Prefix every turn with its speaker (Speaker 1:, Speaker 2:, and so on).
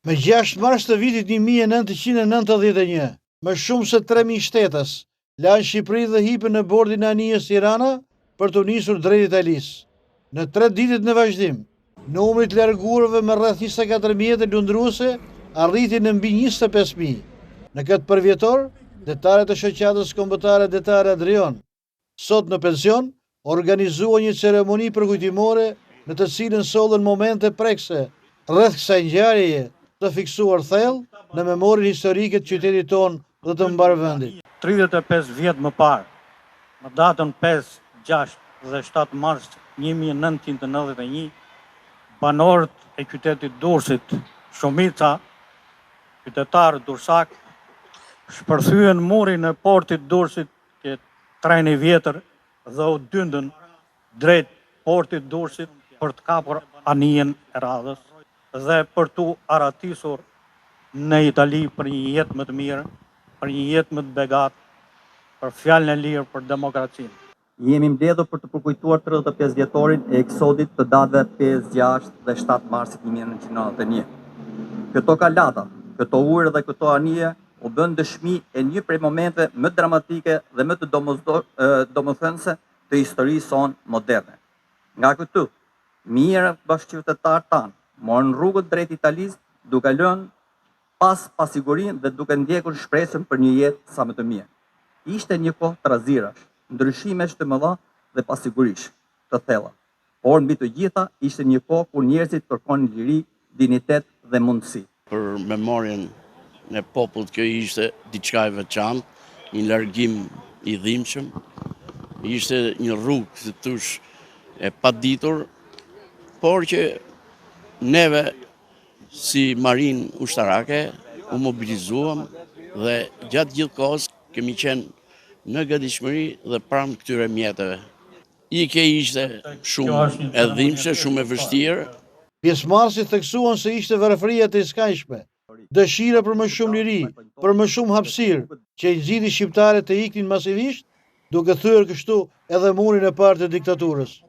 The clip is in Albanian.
Speaker 1: Më 6 mars të vitit 1991, më shumë se 3000 shtetas lanë Shqipërinë dhe hipën në bordin e anijes Tirana për t'u nisur drejt Italisë. Në tre ditët në vazhdim, numri i të larguarve me rreth 24 mjete lundruese arriti në mbi 25.000. Në këtë përvjetor, detarët e shoqatës kombëtare detare Adrion, sot në pension, organizuan një ceremoni përkujtimore në të cilën sollën momente prekëse rreth kësaj ngjarjeje të fiksuar thellë në memorien historike të qytetit tonë dhe të mbarë vendit.
Speaker 2: 35 vjet më parë, në datën 5, 6 dhe 7 mars 1991, banorët e qytetit Durrësit, shumica qytetarë durrsakë, shpërthyen murin e portit Durrësit te treni i vjetër dhe u dyndën drejt portit Durrësit për të kapur anijen e radhës dhe për t'u arratisur në Itali për një jetë më të mirë, për një jetë më të begatë, për fjalën e lirë, për demokracinë.
Speaker 3: Jemi mbledhur për të përkujtuar 35 vjetorin e eksodit të datëve 5, 6 dhe 7 marsit 1991. Këto kalata, këto ujëra dhe këto anije u bënë dëshmi e një prej momenteve më dramatike dhe më të domethënëse të historisë sonë moderne. Nga këtu, mijëra bashkëqytetarë tanë morën rrugën drejt Italisë duke lënë pas pasigurinë dhe duke ndjekur shpresën për një jetë sa më të mirë. Ishte një kohë trazirash, ndryshimesh të mëdha dhe pasigurish të thella. Por mbi të gjitha ishte një kohë kur njerëzit kërkonin liri, dinjitet dhe mundësi.
Speaker 4: Për memorien e popullit kjo ishte diçka e veçantë, një largim i dhimbshëm. Ishte një rrugë, si të thuash, e paditur, por që neve si marinë ushtarake u mobilizuam dhe gjatë gjithë kohës kemi qenë në gatishmëri dhe pranë këtyre mjeteve. Ikja ishte shumë e dhimbshme, shumë e vështirë.
Speaker 1: Pjesëmarrësit theksuan se ishte varfëria e tejskajshme, dëshira për më shumë liri, për më shumë hapësirë, që i nxiti shqiptarët të iknin masivisht, duke thyer kështu edhe murin e parë të diktaturës.